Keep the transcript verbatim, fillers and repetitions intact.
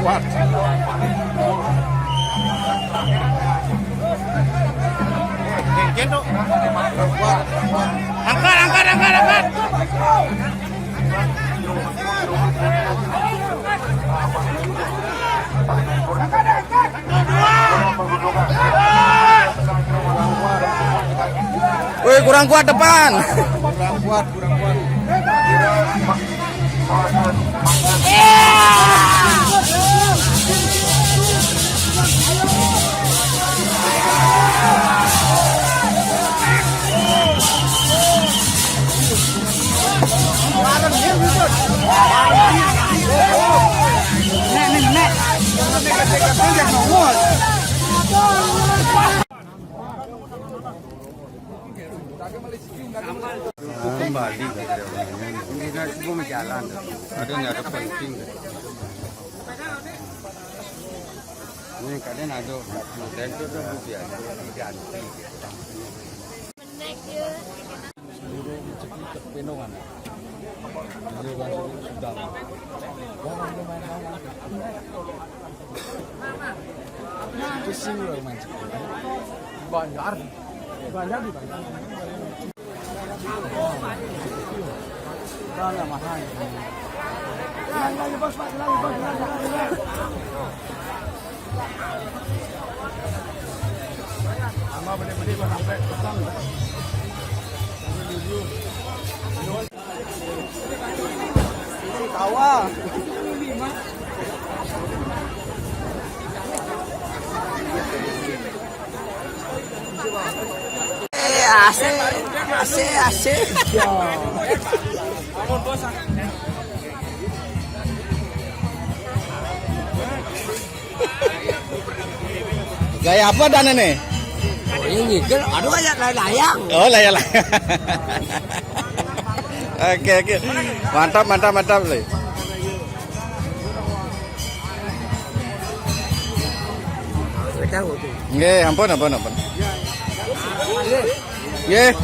Angkat, angkat, angkat, angkat. Woi, kurang kuat depan. Kurang kuat, kurang kuat. Kembali. Ini kan semua jalan. Ada nggak ada penting. Ini kalian ada model itu tuh biasa diganti. Seluruh rezeki kepinungan. Iya kan, sudah. Wah, udah main lawan. Pusing loh main. Banjar. Banjar di Banjar. Banyak mahal. Lagi, lagi, bos, lagi, lagi, bos, lagi, lagi, lagi. Sama beli-beli, Bang, sampai petang. Tawa. Eh, asik, asik, asik. Gaya apa dan ini? Oh, ini ngigel, aduh, kayak layang-layang. Oh, layang-layang. Oke, oke. Mantap, mantap, mantap, Le. Nggih, ampun, ampun, ampun. Nggih.